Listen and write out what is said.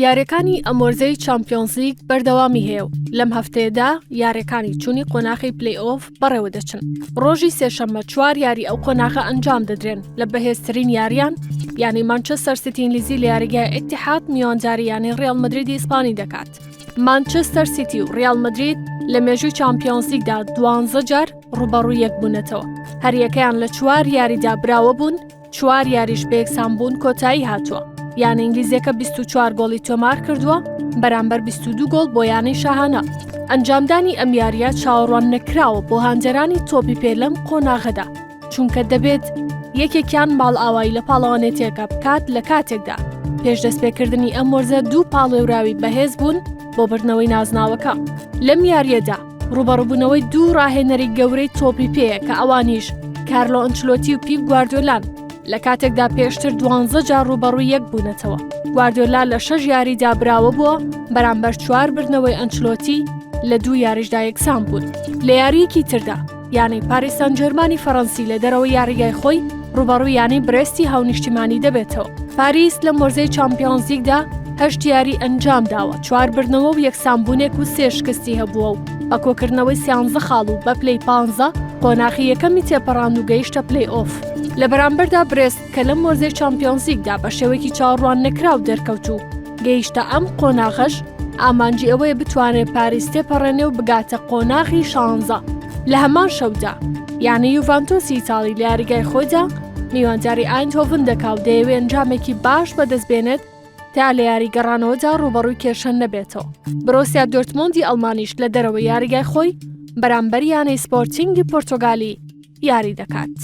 یاریەکانی ئەم وەرزەی چامپیۆنزلیگ بەردەوامی هەیە و لەم هەفتەیەدا یاریەکانی چوونی قۆناخی پلی ئۆف بەڕێوە دەچن. ڕۆژی سێشەممە چوار یاری ئەو قۆناغە ئەنجام دەدرێن لە بەهێزترین یاریان یانەی مانچستەر سیتی ئینگلیزی لە یاریگای ئیتیحاد میوانداری یانەی ڕیاڵ مەدریدی ئیسپانی دەکات. مانچستەر سیتی و ڕیاڵ مەدرید لە مێژووی چامپیۆنزلیگدا دوانزە جار ڕووبەڕووی یەک بوونەتەوە، هەریەکەیان لە چوار یاریدا براوە بوون، چوار یاریش بەیەکسانبوون کۆتایی هاتووە، یانە ئینگلیزیەکە 24 گۆڵی تۆمار کردووە بەرامبەر 22 گۆڵ بۆ یانەی شاهانە. ئەنجامدانی ئەم یارییە چاوەڕوان نەکراوە بۆ هاندەرانی تۆپی پێ لەم قۆناغەدا، چونکە دەبێت یەکێکیان ماڵئاوایی لە پاڵەوانێتیەکە بکات لە کاتێکدا پێش دەستپێکردنی ئەم وەرزە دوو پاڵێوراوی بەهێز بوون بۆ بردنەوەی نازناوەکە. لەم یارییەدا ڕووبەڕووبوونەوەی دوو ڕاهێنەری گەورەی تۆپی پێیە کە ئەوانیش کارلۆ ئەنچلۆتی و پیپ گواردیۆلان لە کاتێکدا پێشتر دوانزە جار ڕووبەڕووی یەک بوونەتەوە. گواردیۆلا لە شەش یاریدا براوە بووە بەرامبەر چوار بردنەوەی ئەنچلۆتی لە دوو یاریشدا یەکسان بوون. لە یارییەکی تردا یانەی پاریس سانجێرمانی فەڕەنسی لە دەرەوەی یاریگای خۆی ڕووبەڕووی یانەی برێستی هاونیشتیمانی دەبێتەوە. پاریس لەم وەرزەی چامپیۆنزلیگدا هەشت یاری ئەنجامداوە، چوار بردنەوە و یەکسانبوونێک و سێ شکستی هەبووە و بە کۆکردنەوەی سیانزە خاڵ و بە پلەی پانزە قۆناخی یەکەمی تێپەڕاند و گەیشتە پلەی ئۆف. لە بەرامبەردا برێست کە لەم وەرزەی چامپیۆنزلیگدا بە شێوەیەکی چاوەڕوان نەکراو دەرکەوت و گەیشتە ئەم قۆناغەش، ئامانجی ئەوەیە بتوانێت پاریس تێپەڕێنێ و بگاتە قۆناغی شانزە. لە هەمان شەودا یانەی یوڤانتۆسی ئیتاڵی لە یاریگای خۆیدا میوانداری ئایندهۆڤن دەکا و دەیەوێ ئەنجامێکی باش بەدەست بێنێت تا لە یاری گەڕانەوەدا ڕووبەڕووی کێشە نەبێتەوە. برۆسیا دۆرتمۆندی ئەڵمانیش لە دەرەوەی یاریگای خۆی بەرامبەر یانەی سپۆرتینگی پۆرتۆگالی یاری دەکات.